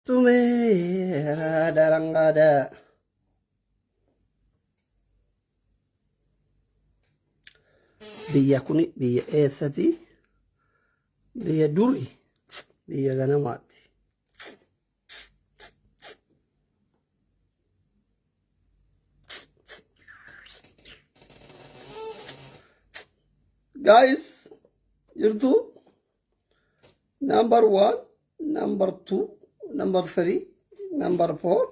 Tumeera darangaada. Biyya kuni biyya eessati? Biyya duri. Biyya ganamaati. Guys, jirtu? Number one, number two, number three, number four.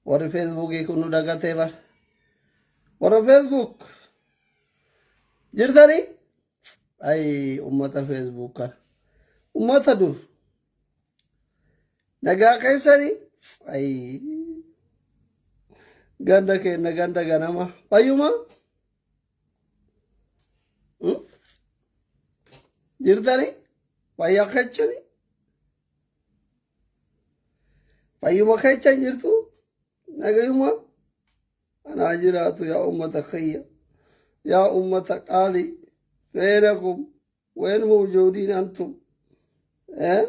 Warri Feesbuukii kun nu dagatee bar. Warra Facebook jirtanii? Ay, ummata Facebook kana. Ummata dur. Nagaa keessanii? Ay, ganda keenya ganda ganama. Fayyuma? Jirtanii? Fayyaa keessanii? Fayyuma keessa hin jirtu? Nagayuma? Anaa jiraatu yaa ummata kiyya. Yaa ummata qaalii. Feenakum. Ween mawjoodiin antum. Eh?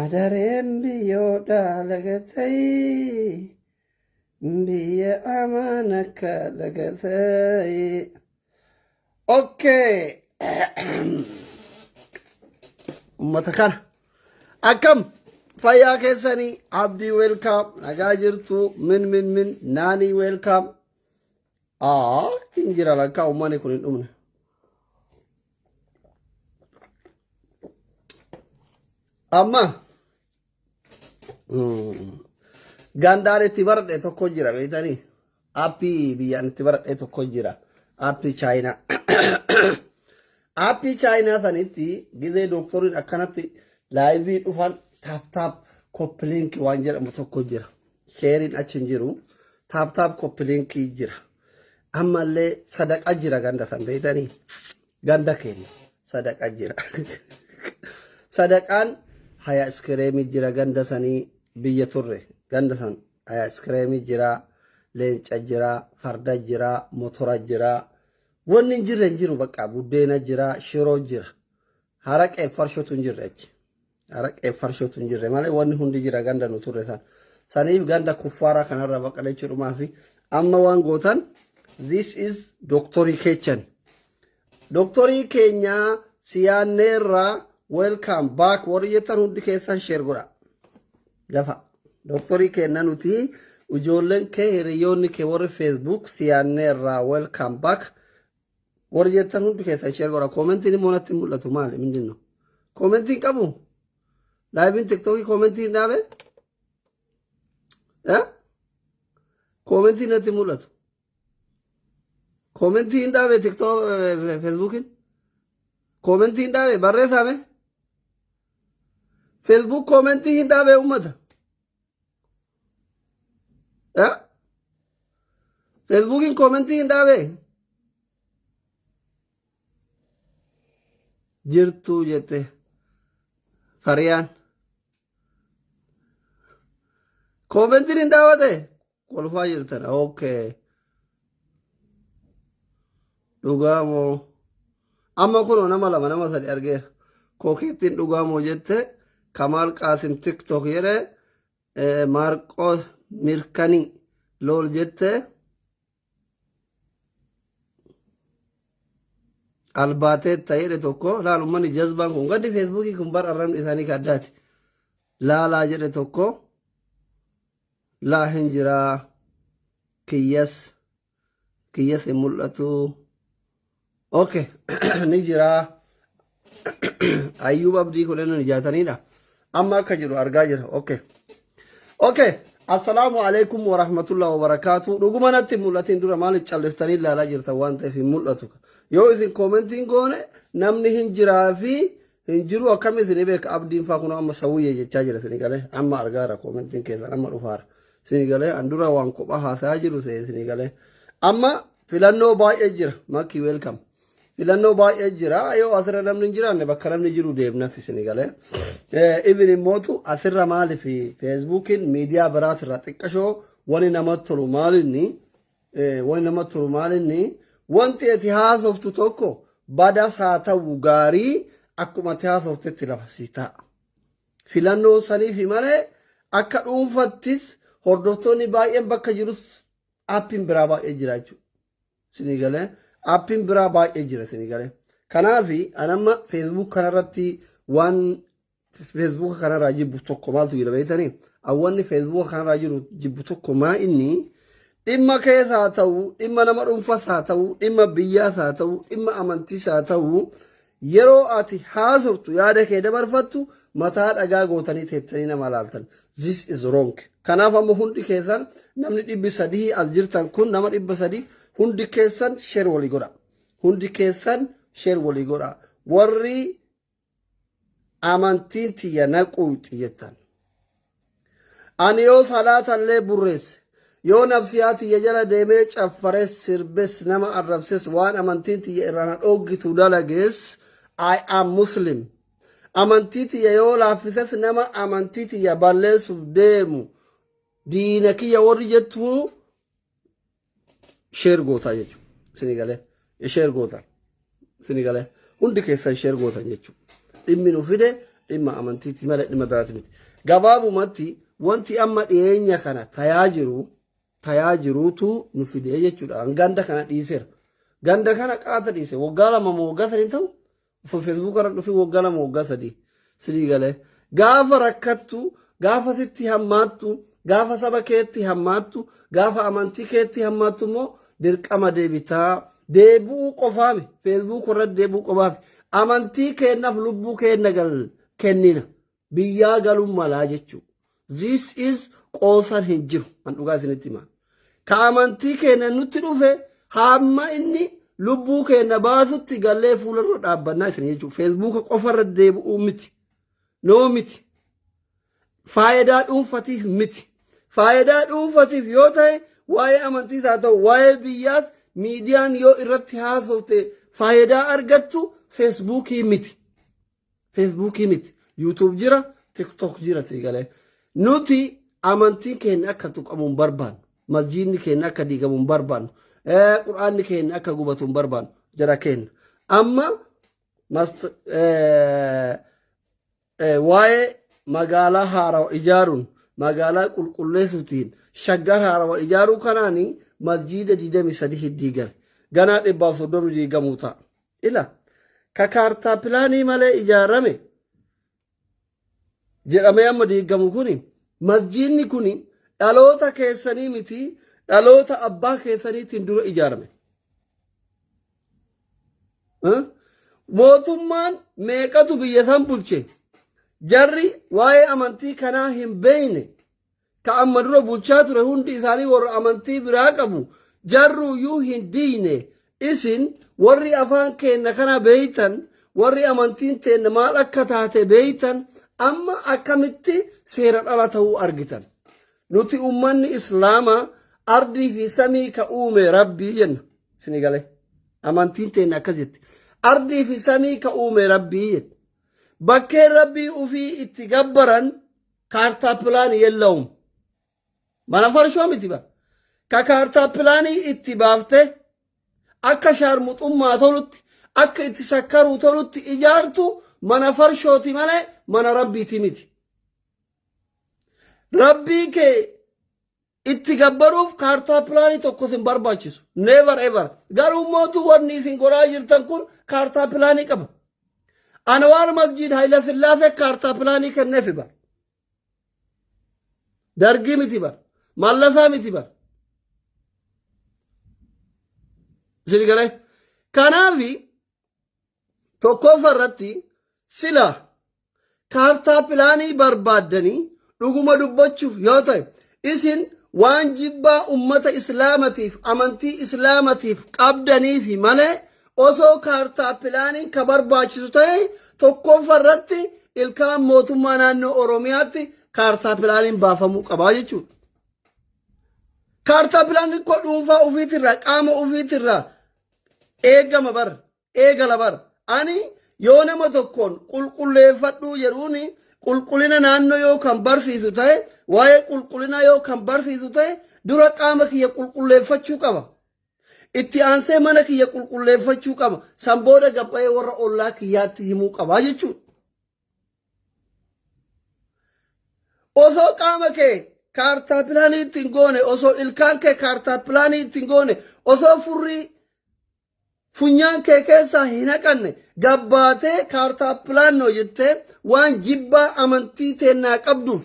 Adareen biyyoodhaa lagatay. Biyya amaanaka lagatay. Okay. Ummata kana. Akkam fayyaa keessanii? Abdii welcome, nagaa jirtu? Min min min naanii welcome. Aa, hin jira lakkaa, uummanni kun hin dhumne. Amma gandaan itti baradhe tokko jira, beektanii? Aappii biyyaan itti baradhe tokko jira. Aappii Chaayinaa. Aappii Chaayinaa sanitti gizee dooktoriin akkanatti live dhufan tap tap copy link waan jedhamu tokko jira. Sheeriin achi hin jiru. Tap tap copy link jira. Ammallee sadaqa jira ganda san, beektanii? Ganda keenya sadaqa jira. Sadaqaan haya iskireemii jira ganda sanii, biyya turre ganda san haya iskireemii jira, leenca jira, farda jira, motora jira. Wanni hin jirre hin jiru, bakka buddeena jira, shiroo jira. Haraqee farshootu hin jirre achi. Haraqee farshootu hin jirre malee wanni hundi jira ganda nu turre san. Saniif ganda kuffaaraa kanarra baqalechuudhumaa fi amma waan gootan, this is doktorii keechan. Doktorii keenya siyaanneerraa, welcome back warri jettan hundi keessan share godha. Lafa doktorii keenya nuti ijoolleen kee, hiriyoonni kee warri Facebook siyaanneerraa, welcome back warri jettan hundi keessan share godha. Koomentiin immoo natti mul'atu, maali mindinno? Koomentiin qabu? Laayiviin TikTokii koomentiin dhaabe? Koomentiin natti mul'atu. Koomentii hin dhaabe TikTok, Feesbuukiin? Koomentii hin dhaabe, barreessaame? Facebook koomentii hin dhaabe uummata? Feesbuukiin koomentii hin dhaabe? Jirtuu jette Fariyaan. Koomentiin hin dhaabate? Kolfaa jirtan. Okay. Dhugaa moo? Amma kunoo nama lama, nama sadi argeera. Kokeettiin dhugaa moo jette, Kamaal Qaasim TikTok jedhe, Maarqoo Mirkanii lool jette. Albaateetta jedhe tokko, laal uummanni jazbaan kun gaddi Feesbuukii kun bar arrabni isaanii ka addaati. Laalaa jedhe tokko, laa hin jiraa, kiyyas kiyyas hin mul'atu. Okay, ni jiraa. Ayyuub Abdii kun inni jaataniidha. Amma akka jiru argaa jira. Okay. Okay. Assalaamu alaikum wa rahmatullahi wa barakaatu. Dhuguma natti mul'atiin dura maaliif calliftanii ilaalaa jirtan waan ta'eef hin mul'atu. Yoo isin koomentiin goone namni hin jiraa fi hin jiru akkam isin beeka? Abdiin faa kun amma sawwiyyee jechaa jira, isin galee amma argaara, koomentiin keessan amma dhufaara. Isin galee an dura waan kophaa haasayaa jiru see isin galee. Amma filannoo baay'ee jira. Makki welcome. Filannoo baay'ee jira. Yoo asirra namni hin jiraanne bakka namni jiru deemnaf, isin galee. Ibn immootu asirra maaliif Feesbuukiin miidiyaa biraatirra xiqqashoo wani namatti tolu maalinni, wani namatti tolu maalinni, wanti ati haasoftu tokko badas haa ta'u gaarii Akkuma ati haasoftetti lafa sii taa'a. Filannoo saniifi malee akka dhuunfattis hordoftoonni baay'een bakka jirus aappiin biraa baay'ee jira jechuudha. Isinii galee aappiin biraa baay'ee jira isinii galee. Kanaaf anamma Facebook kanarratti waan Facebook kanarraa jibbu tokko maaltu jira beektanii? Awwanni Facebook kanarraa jiru jibbu tokko maa inni dhimma keessa haa ta'u, dhimma nama dhuunfaas haa ta'u, dhimma biyyaas haa ta'u, dhimma amantiis haa ta'u, yeroo ati haasoftu yaada kee dabarfattu mataa dhagaa gootanii teettanii nama laaltan. This is wrong. Kanaaf amma hundi keessan namni 300 as jirtan kun nama 300 hundi keessan share walii godha. Hundi keessan share walii godha. Warri amantiin tiyya naquu jettan. Ani yoo salaatallee burreesse, yoo nafsiyaa tiyya jala deemee caffares, sirbes, nama arrabses, waan amantiin tiyya irraa na dhooggitu dalagees, I am Muslim. Amantii tiyya yoo laaffises nama amantii tiyya balleessuuf deemu diina kiyya warri jettu share gootaa jechuudha. Isinii galee share gootaa. Isinii galee hundi keessan share gootan jechuudha. Dhimmi nu fide dhimma amantiiti malee dhimma biraati miti. Gabaabumatti wanti amma dhiyeenya kana tayaa jiru tayaa jiruutu nu fide jechuudha. Ganda kana dhiiseera. Ganda kana qaata dhiise waggaa 2 moo waggaa 3 ta'u osoo Facebook irra dhufi waggaa 2 waggaa 3 sidii galee gaafa rakkattu, gaafa sitti hammaattu, gaafa saba keetti hammaattu, gaafa amantii keetti hammaattu immoo dirqama deebitaa. Deebi'uu qofaami, Facebook irratti deebi'uu qofaami. Amantii keennaaf lubbuu keenna gal kennina, biyyaa galuun malaa jechuudha. This is qoosan hin jiru. An dhugaa isinitti hima. Ka amantii keenya nutti dhufe hamma inni lubbuu keenya baasutti gallee fuularra dhaabbannaa isin jechuudha. Feesbuuka qofarra deebi'uu miti. Noo miti. Faayidaa dhuunfatiif miti. Faayidaa dhuunfatiif yoo ta'e waa'ee amantiis haa ta'u waa'ee biyyaas miidiyaan yoo irratti haasofte faayidaa argattu Feesbuukii miti. Feesbuukii miti. YouTube jira, TikTok jira si galee. Nuti amantiin keenya akka tuqamu hin barbaannu. Masjiidni keenya akka diigamu hin barbaannu. Qur'aanni keenya akka gubatu hin barbaannu. Jara keenya. Amma waa'ee magaalaa haarawa ijaaruun, magaalaa qulqulleessuutiin, Shaggar haarawa ijaaruu kanaani masjiida 23 diigame. Ganaa 130 diigamuu ta'a. Ila ka kaartaa pilaanii malee ijaarame jedhamee amma diigamu kuni, masjiidni kuni dhaloota keessanii miti, dhaloota abbaa keessaniitiin dura ijaarame. Mootummaan meeqatu biyya san bulche? Jarri waa'ee amantii kanaa hin beekne. Ka amma dura bulchaa ture hundi isaanii warra amantii biraa qabu, jarruuyyuu hin diigne. Isin warri afaan keenna kana beeytan, warri amantiin teenna maal akka taate beeytan, amma akkamitti seera dhala ta'uu argitan? Nuti ummanni Islaamaa ardii fi samii ka uume Rabbii jenna. Isinii galee amantiin teenna akkas jetti, ardii fi samii ka uume Rabbii jetti. Bakkeen Rabbii ufii itti gabbaran kaartaa pilaanii yella'um. Mana farshoo miti bara. Ka kaartaa pilaanii itti baafte akka shaarmuxummaa tolutti, akka itti sakkaruu tolutti ijaartu mana farshooti malee mana Rabbiiti miti. Rabbii kee itti gabbaruuf kaartaa pilaanii tokko isin barbaachisu. Never ever. Garuu mootu wanni isin godhaa jirtan kun kaartaa pilaanii qaba. Anwaar Masjiid Hayila Sillaasee kaartaa pilaanii kenneefi bar. Dargii miti bar. Mallasaa miti bar. Isin galee. Kanaafi tokkoffaa irratti sila kaartaa pilaanii barbaaddanii dhuguma dubbachuuf yoo ta'e isin waan jibbaa ummata Islaamatiif, amantii Islaamatiif qabdaniifi malee osoo kaartaa pilaaniin ka barbaachisu ta'e tokkoffaa irratti ilkaan mootummaa naannoo Oromiyaatti kaartaa pilaaniin baafamuu qabaa jechuudha. Kaartaa pilaaniin koo dhuunfaa ofiitirraa, qaama ofiitirraa eegama bar, eegala bar. Ani yoo nama tokkoon qulqulleeffadhuu jedhuuni qulqullina naannoo yoo kan barsiisu ta'e, waa'ee qulqullinaa yoo kan barsiisu ta'e, dura qaama kiyya qulqulleeffachuu qaba. Itti aansee mana kiyya qulqulleeffachuu qaba. San booda gabbayee warra ollaa kiyyaatti himuu qaba jechuudha. Osoo qaama kee kaartaa pilaanii ittiin goone, osoo ilkaan kee kaartaa pilaanii ittiin goone, osoo furrii funyaan kee keessaa hin haqanne gabbaatee kaartaa pilaannoo jettee waan jibbaa amantii teennaa qabduuf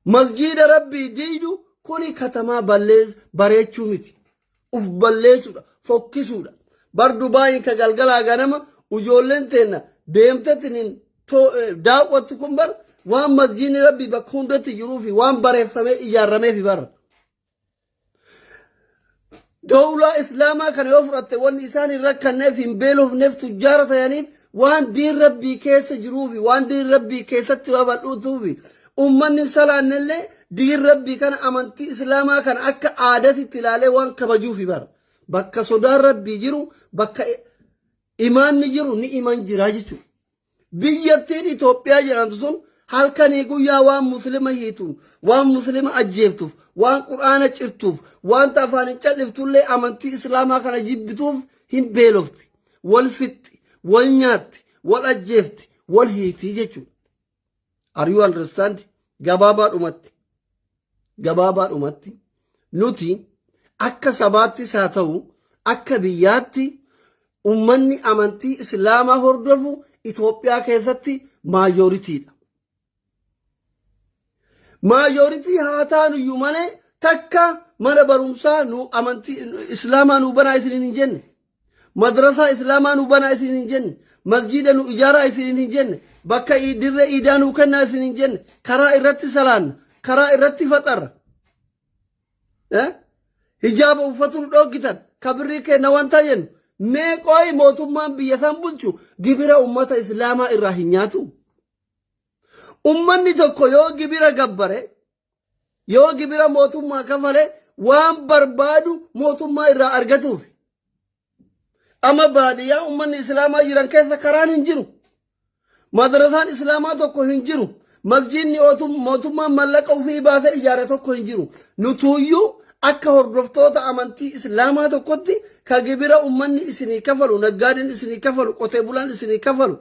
masjiida Rabbii diidu, kuni katamaa ballees bareechuu miti. Uf balleessuudha, fokkisuudha. Bar Dubaayin ka galgalaa ganama ijoolleen teenna deemtetiniin daawwattu kun bar waan masjiidni Rabbii bakka hundatti jiruu fi waan bareeffamee ijaarameefi bar. Dowlaa Islaamaa kana yoo fudhatte, wanni isaan hin rakkanneef, hin beelofneef, tujjaara ta'aniif waan diin Rabbii keessa jiruufi waan diin Rabbii keessatti babal'uutuufi ummanni salaannellee diin Rabbii kana, amantii Islaamaa kana akka aadatitti ilaalee waan kabajuufi bara. Bakka sodaan Rabbii jiru, bakka imaanni jiru ni iman jira jechuudha. Biyyattiin Itoophiyaa jedhamtu sun halkanii guyyaa waan Muslima hiituun, waan Muslima ajjeeftuuf, waan Qur'aana cirtuuf, wanta afaan hin calliftullee amantii Islaamaa kana jibbituuf hin beelofti. Wal fixxi, wal nyaatti, wal ajjeefti, wal hiitii jechuudha. Are you understand? Gabaabaadhumatti. Gabaabaadhumatti nuti akka sabaattis haa ta'u akka biyyaatti, ummanni amantii Islaamaa hordofu Itoophiyaa keessatti maajoritiidha. Maajoritii haa taanuyyuu malee takka mana barumsaa nu amantii Islaamaa nu banaa isiniin hin jenne. Madrasaa Islaamaa nu banaa isiniin hin jenne. Masjiida nu ijaaraa isiniin hin jenne. Bakka dirree iidaa nu kennaa isiniin hin jenne. Karaa irratti salaanna. Karaa irratti faxarra. Hijaaba uffatu nu dhooggitan. Kabirrii kenna wanta jennu. Mee qooyi, mootummaan biyya san bulchu gibira ummata Islaamaa irraa hin nyaatu? Ummanni tokko yoo gibira gabbare, yoo gibira mootummaa kafale, waan barbaadu mootummaa irraa argatuuf. Amma baadiyyaa ummanni Islaamaa jiran keessa karaan hin jiru. Madrasaan Islaamaa tokko hin jiru. Masjiidni mootummaan mallaqa ofii baasee ijaare tokko hin jiru. Nutuuyyuu akka hordoftoota amantii Islaamaa tokkotti ka gibira ummanni isinii kafalu, naggaadeen isinii kafalu, qotee bulaan isinii kafalu,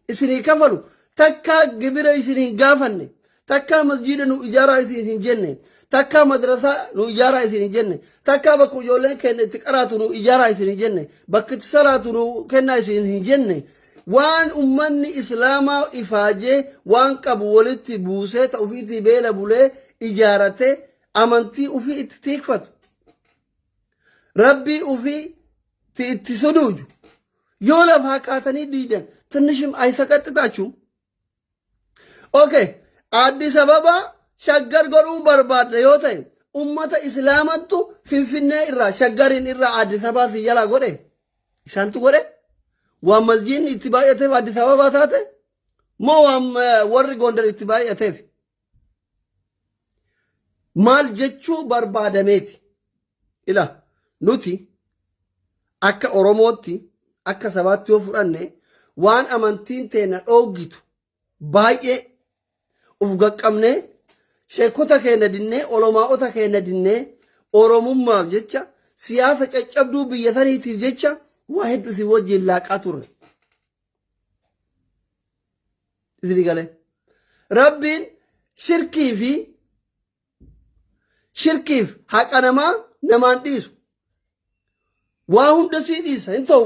isinii kafalu, takkaa gibira isin hin gaafanne, takkaa masjiida nu ijaaraa isin hin jenne, takkaa madrasaa nu ijaaraa isin hin jenne, takkaa bakka ijoolleen keenya itti qaraatu nu ijaaraa isin hin jenne, bakka itti salaatu nu kennaa isin hin jenne, waan ummanni Islaamaa ifaajee waan qabu walitti buusee ta ofiitii beela bulee ijaarate, amantii ofii itti tiikfatu, Rabbii ofii itti suduuju yoo lafaa kaatanii diidan ትንሽም አይሰቀጥጣችሁም? Okay, Addis Ababa Shaggar godhuu barbaadda yoo ta'e, ummata Islaamattu Finfinnee irraa Shaggariin irraa Addis Ababaa si jalaa godhe? Isaantu godhe? Waan masjiidni itti baay'ateef Addis Ababaa taate moo waan warri Gondar itti baay'ateef? Maal jechuu barbaadameeti? Ila, nuti akka Oromootti, akka sabaatti yoo fudhanne, waan amantiin teenya dhooggitu baay'ee uf gaqqabnee, sheekota keenya dinnee, olomaa'ota keenya dinnee, Oromummaaf jecha, siyaasa caccabduu biyya saniitiif jecha waa hedduu isin wajjin laaqaa turre. Isinii galee. Rabbiin shirkii fi shirkiif haqa namaa namaan dhiisu. Waa hunda sii dhiisa, hin ta'u.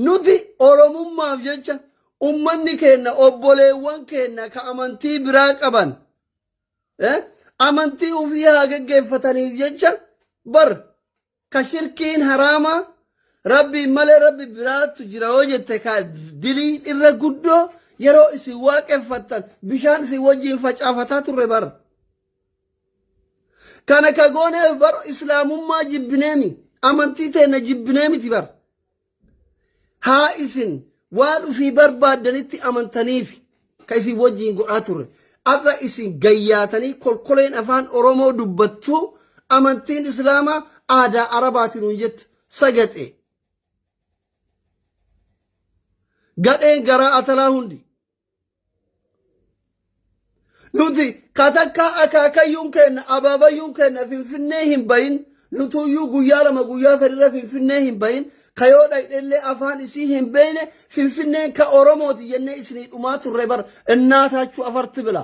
Nuti Oromummaaf jecha ummanni keenya, obboleewwan keenya ka amantii biraa qaban amantii ofii haa geggeeffataniif jecha, bar ka shirkiin haraamaa, Rabbiin malee Rabbi biraatu jira yoo jette ka dilii irra guddoo, yeroo isin waaqeffattan bishaan isin wajjin facaafataa turre bara. Kana ka gooneef bar Islaamummaa jibbineemi, amantii teenna jibbinee miti bar. Haa isin waan ufii barbaaddanitti amantaniif ka isin wajjin godhaa turre. Har'a isin gayyaatanii kolkoleen afaan Oromoo dubbattu amantiin Islaamaa aadaa Arabaati nuun jettu sagaxe. Gadheen garaa atalaa hundi. Nuti katakkaa akaakayyuun keenya abaabayyuun keenya Finfinnee hin bahin. Nutuyyuu guyyaa lama guyyaa sadirra Finfinnee hin bahin, ka yoo dhayxellee afaan isii hin beeyne, Finfinneen ka Oromooti jennee isinii dhumaa turre bar. Innaataachuu afarti bila.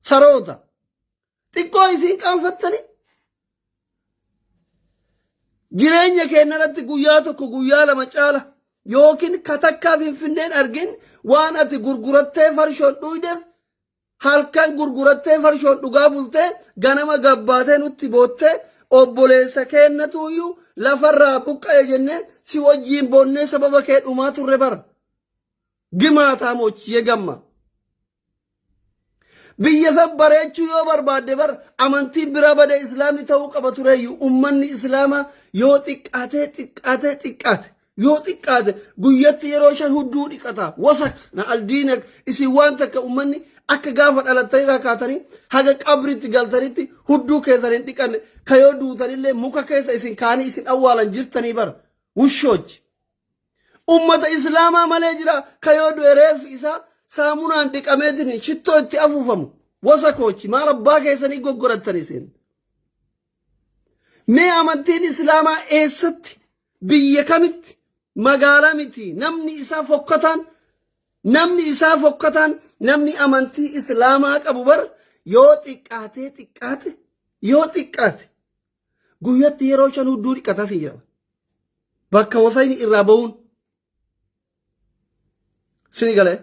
Saroota. Xiqqoo isiin qaanfattanii? Jireenya keenya irratti guyyaa tokko guyyaa lama caala yookiin katakkaa Finfinneen argin, waan ati gurgurattee farshoon dhuydeef, halkan gurgurattee farshoon dhugaa bultee, ganama gabbaatee nutti boottee, obboleessa keennatuuyyuu lafarraa buqqa'e jennee si wajjiin boonnee sababa kee dhumaa turre bara. Gimaataa mochiyee gamma. Biyya san bareechuu yoo barbaadde bar, amantiin biraa bade islaamni ta'uu qaba tureyyuu. Ummanni islaamaa yoo xiqqaatee xiqqaatee xiqqaate, yoo xiqqaate guyyatti yeroo shan hudduu dhiqata. Wasak na aldiinak isin waan takka. Ummanni akka gaafa dhalattanii rakkaatanii haga qabritti galtanitti hudduu keessan hin dhiqanne, ka yoo duutanillee muka keessa isin kaanii isin awwaalan jirtanii bar, wushoochi. Ummata islaamaa malee jira ka yoo du'e reeffi isaa saamunaan dhiqameetiin shittoo itti afuufamu? Wasakoochi, maal abbaa keessanii goggorattan isin? Mee amantiin islaamaa eessatti, biyya kamitti, magaalaa miti, namni isaa fokkataan, namni isaa fokkataan, namni amantii islaamaa qabu bar yoo xiqqaatee xiqqaate, yoo xiqqaate guyyatti yeroo shan hudduu dhiqataa sin jedhama. Bakka wasayni irraa bahuun sini galee.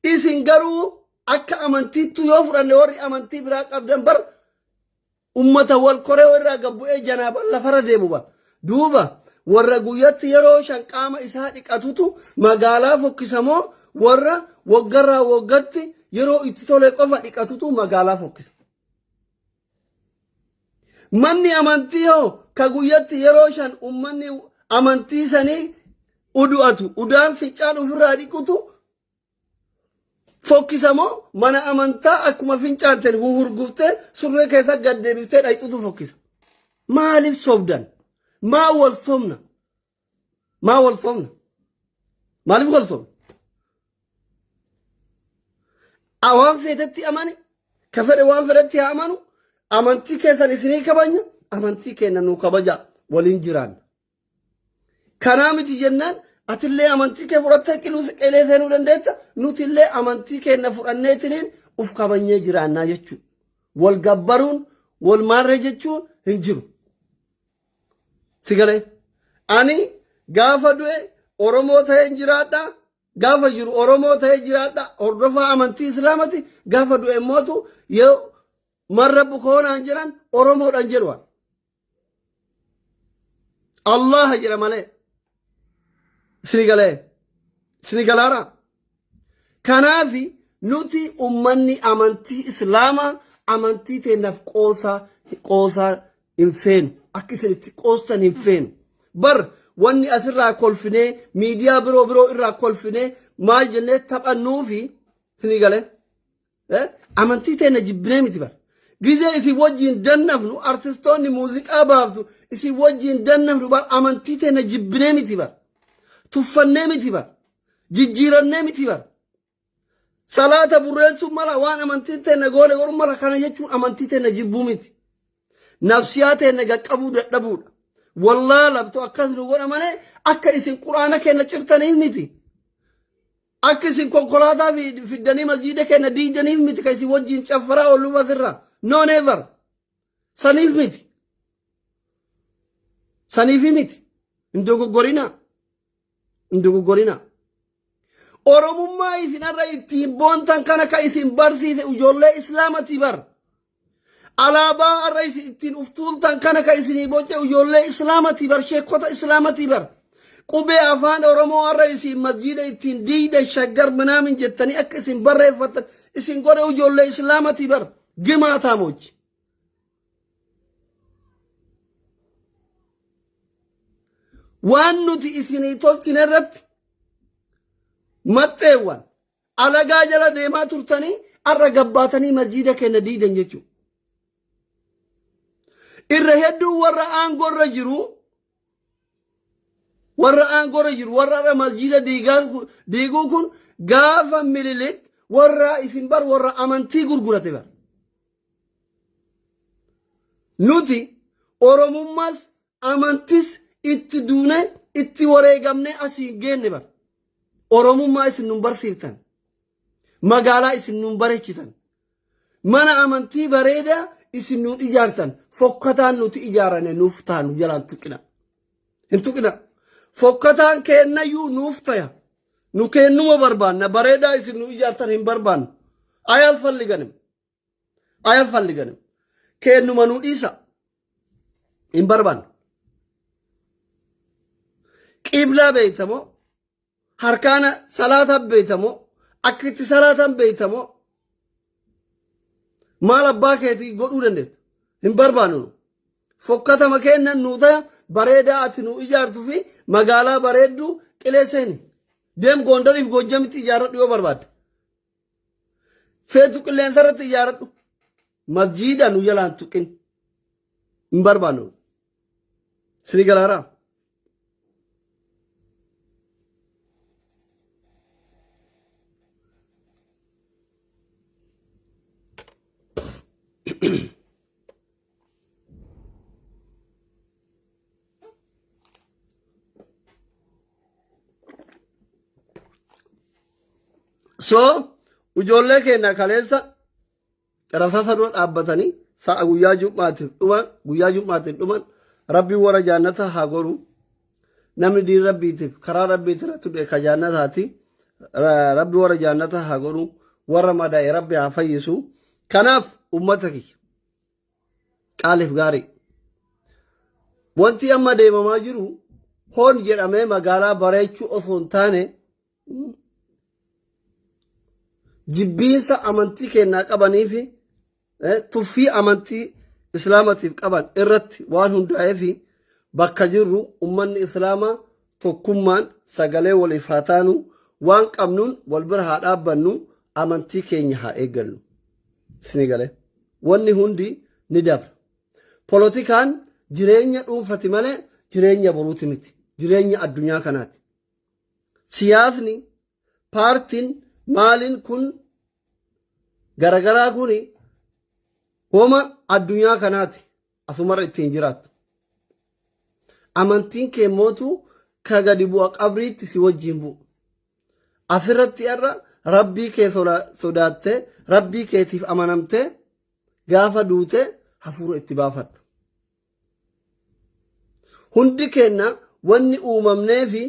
Isin garuu akka amantiittu yoo fudhanne, warri amantii biraa qabdan bar ummata wal koree irraa gabbu'ee janaaban lafarra deemu bar. Duuba warra guyyatti yeroo shan qaama isaa dhiqatutu magaalaa fokkisamoo, warra waggarraa waggatti yeroo itti tole qofa dhiqatutu magaalaa fokkisa? Manni amantii hoo, ka guyyatti yeroo shan ummanni amantii sanii udu'atu, udaan fincaan ofirraa dhiqutu fokkisamoo, mana amantaa akkuma fincaanteen huhurguftee surree keessa gad deebiftee dhayxutu fokkisa? Maaliif sobdan? Maa wal sobna? Maa wal sobna? Maaliif wal sobna? Waan feetetti amani, ka fedhe waan fedhetti haa amanu, amantii keessan isinii kabanya, amantii keenya nuu kabaja, waliin jiraanna. Kanaa miti jennaan atillee amantii kee fudhattee qiluu qilee seenuu dandeessa, nutillee amantii keenya fudhanneetiniin uf kabanyee jiraannaa jechuudha. Wal gabbaruun wal maarree jechuun hin jiru. Si galee? Ani gaafa du'e Oromoo ta'een jiraadha. Gaafa jiru Oromoo ta'ee jiraadha. Hordofaa amantii Islaamati. Gaafa du'e immootu yoo marra bukoonaan jiran Oromoodhaan jedhu. Allah jedha malee. Isini galee? Isini galaara? Kanaafi nuti ummanni amantii Islaamaa amantii teennaaf qoosaa qoosaa hin feenu. Akka isin itti qoostan hin feenu. Bar wanni asirraa kolfinee, miidiyaa biroo biroo irraa kolfinee maal jennee taphannuufi, isinii galee? Amantii teenna jibbinee miti bar. Gizee isin wajjin dannafnu, artistoonni muuziqaa baaftu isin wajjin dannafnu bar, amantii teenna jibbinee miti bar. Tuffannee miti bar. Jijjiirannee miti bar. Salaata burreessuun mala, waan amantiin teenna goone godhuun mala, kana jechuun amantii teenna jibbuu miti. Nafsiyaa teenna qaqqabuu dadhabuudha. Wallaalabtu akkas nu godha malee akka isin quraana keenya cirtaniif miti. Akka isin konkolaataa fiddanii masjiida keenya diidaniif miti kan isin wajjin caffaraa oolluuf asirraa. No, never. Saniif miti. Saniif miti. Hin dogoggorinaa. Hin dogoggorinaa. Oromummaa isin irra ittiin boontan kana ka isin barsiise ijoollee Islaamati bar. Alaabaa irra isin ittiin uftuultan kana ka isinii boce ijoollee Islaamati bar, sheekota Islaamati bar. Qubee afaan Oromoo irra isin masjiida ittiin diida Shaggar minaamin jettanii akka isin barreeffattan isin godhe ijoollee Islaamati bar. Gimaataa mochi. Waan nuti isinii tolchine irratti maxxeewwan alagaa jala deemaa turtanii har'a gabbaatanii masjiida keenya diidan jechuudha. Irra hedduu warra aangoo irra jiru, warra aangoo irra jiru, warra har'a masjiida diiguu kun gaafa Mililik warra isin bar warra amantii gurgurate bar. Nuti Oromummaas amantis itti duune itti wareegamne asiin geenne bar. Oromummaa isin nun barsiiftan. Magaalaa isin nun bareechitan. Mana amantii bareedaa isin nun ijaartan. Fokkataan nuti ijaarane nuuf taanu jalaan tuqina. Hin tuqina. Fokkataan keennayyuu nuuf taya. Nu keennuma barbaanna. Bareedaa isin nu ijaartan hin barbaannu. Ayalfalliganim. Ayalfalliganim. Keennuma nu dhiisa. Hin barbaannu. Qiblaa beeytamoo? Harkaana salaatan beeytamoo? Akka itti salaatan beeytamoo? Maal abbaa keetii godhuu dandeetta? Hin barbaannu nu. Fokkatama kennan nuu taya bareedaa ati nu ijaartu fi magaalaa bareedduu qilee seeni. Deem Goondariif Goojjamitti ijaarradhu yoo barbaadde. Feetu qilleensa irratti ijaaradhu. Masjiida nu jalaan tuqin. Hin barbaannu. Sini galaaraa? So ijoollee keenya kaleessa rasaasa dura dhaabbatanii sa'a guyyaa jum'aatiif dhuman guyyaa jum'aatiif dhuman rabbiin warra jaannata haa godhu namni diin rabbiitiif karaa rabbiiti irratti du'e ka jaannataati rabbi warra jaannata haa godhu warra madaa'e rabbi haa fayyisu kanaaf ummata kiyya qaaliif gaarii wanti amma deemamaa jiru hoon jedhamee magaalaa bareechuu osoo hin taane jibbiinsa amantii kennaa qabanii fi tuffii amantii islaamatiif qaban irratti waan hundaa'ee fi bakka jirru ummanni islaamaa tokkummaan sagalee waliif haa taanu waan qabnuun wal bira haa dhaabbannu amantii keenya haa eeggannu. Isinii galee wanni hundi ni dabra. Polotikaan jireenya dhuunfati malee jireenya boruuti miti. Jireenya addunyaa kanaati. Siyaasni paartiin maaliin kun garagaraa kun homa addunyaa kanaati. Asumarra ittiin jiraattu. Amantiin kee mootu ka gadi bu'a qabriitti si wajjin bu'u. Asirratti irra rabbii kee sodaattee rabbii keetiif amanamtee gaafa duute hafuura itti baafatta. Hundi keenya wanni uumamnee fi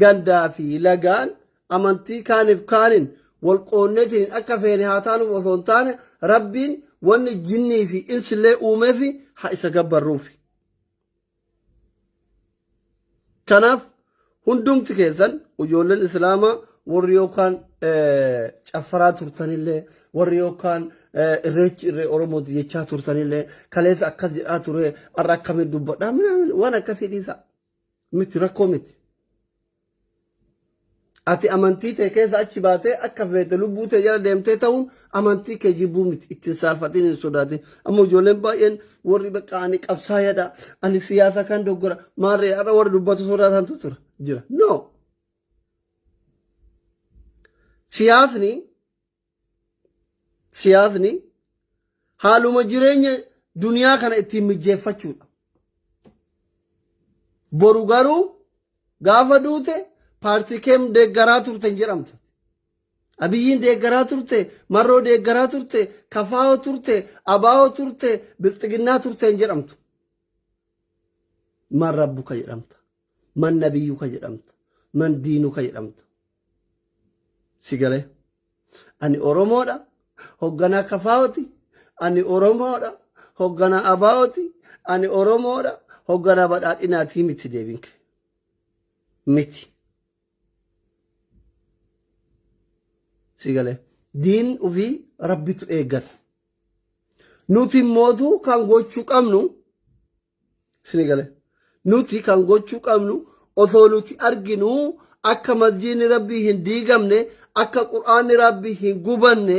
gandaa fi lagaan amantii kaaniif kaaniin wal qoonneetiin akka feene haa taanuuf osoo hin taane rabbiin wanni jinnii fi insillee uumeef haa isa gabbarruufi. Kanaaf hundumti keessan ijoolleen islaamaa warri yookaan caffaraa turtanillee warri yookaan irreechi irree Oromooti jechaa turtanillee kaleessa akkas jedhaa ture har'a akkamiin dubbadhaa minaamin waan akkasii dhiisa miti rakkoo miti. Ati amantii tee keessa achi baatee akka feete lubbuu tee jala deemtee ta'uun amantii kee jibbuu miti ittiin saalfatiin hin sodaatin. Amma ijoolleen baay'een warri bakka ani qabsaayadha ani siyaasa kan doggora maarree har'a warri dubbatu sodaatantu tura jira. No. Siyaasni siyaasni haaluma jireenya duniyaa kana ittiin mijjeeffachuudha. Boru garuu gaafa duute paartii keem deeggaraa turte hin jedhamtu. Abiyyiin deeggaraa turte, Marroo deeggaraa turte, Kafaa'oo turte, Abaa'oo turte, Bilxiginnaa turte hin jedhamtu. Man rabbuka jedhamta. Man nabiyyuka jedhamta. Man diinuka jedhamta. Si galee. Ani Oromoodha. Hogganaa Kafaa'ooti. Ani Oromoodha. Hogganaa Abaa'ooti. Ani Oromoodha. Hogganaa badhaadhinaatii miti deebiin kee. Miti. Si galee. Diin ofii rabbitu eeggata. Nuti mootu kan gochuu qabnu Isin gale. Nuti kan gochuu qabnu osoo nuti arginu akka masjiidni rabbii hin diigamne akka qur'aanni rabbii hin gubanne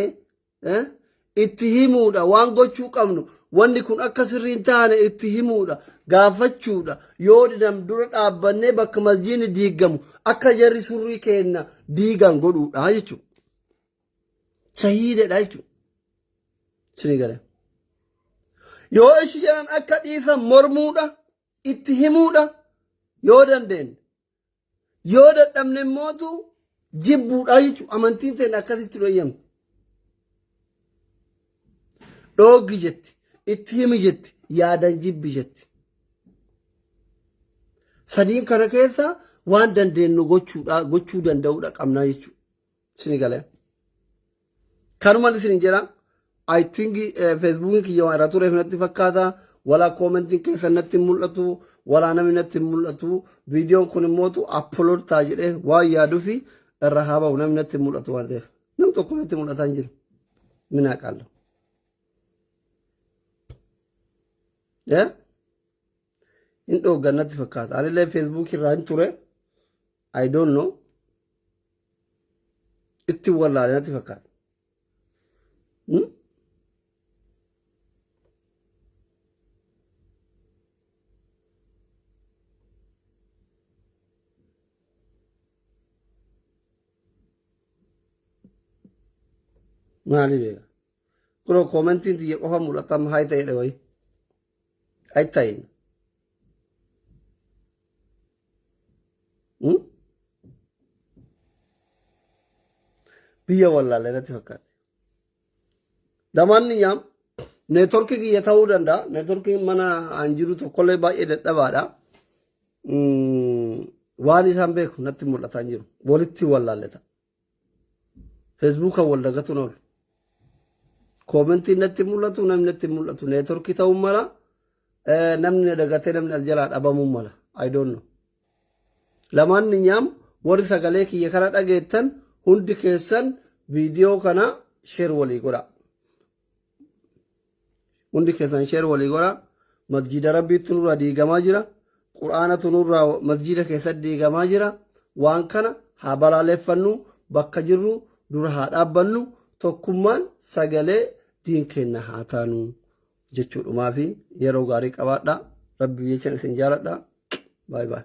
itti himuudha waan gochuu qabnu wanni kun akka sirrii hin taane itti himuudha gaafachuudha yoo didan dura dhaabbannee bakka masjiidni diigamu akka jarri surrii keenna diigan godhuudha jechuudha. Shahiidadha jechuudha. Isin gale. Yoo ishi jedhan akka dhiisan mormuudha, itti himuudha yoo dandeenye. Yoo dadhabne immootu jibbuudha jechuudha. Amantiin teenya akkasitti nu eeyyamti. Dhooggi jetti, itti himi jetti, yaadan jibbi jetti. Sadiin kana keessa waan dandeenyu gochuudha, gochuu danda'uudha qabnaa jechuudha. Isin galee. Kanumaan isin jedha. I think Facebookiin kiyya waan irra tureef natti fakkaata. Walaa koomentiin keessan natti hin mul'atu. Walaa namni natti hin mul'atu. Viidiyoon kun immootu upload ta'a jedhee waan yaaduufi irra haa ba'u namni natti hin mul'atu waan ta'eef. Nam tokko natti mul'ataa hin jiru. Minaa qaallu. Hin dhooggan natti fakkaata. Anillee Facebook irraa hin ture. I don't know. Itti wallaale natti fakkaata. Maali beeka? Kunoo koomentiin tiyya qofa mul'ata amma haa ta'edha wayi. Haa ta'in. Biyya wallaalee natti fakkaate. Lamaan nyaam neetworkii kiyya ta'uu danda'a. Neetworkiin mana an jiru tokkollee baay'ee dadhabaadha. Waan isaan beeku natti mul'ataa hin jiru. Walitti wallaalleta. Feesbuukaan wal dagatuun oolu. Koomentiin natti mul'atu namni natti mul'atu. Neetworkii ta'uu mala. Namni na dagatee namni as jalaa dhabamuu mala. I don't know. Lamaan nyaam warri sagalee kiyya kana dhageettan hundi keessan viidiyoo kana share walii godha. Hundi keessan share walii godha. Masjiida Rabbiitti nurraa diigamaa jira. Qur'aanatu nurraa masjiida keessatti diigamaa jira. Waan kana haa balaaleffannu bakka jirru dura haa dhaabbannu tokkummaan sagalee diin keenya haa taanu jechuudhumaa fi yeroo gaarii qabaadha. Rabbi jechan isin jaaladha. Baay baay.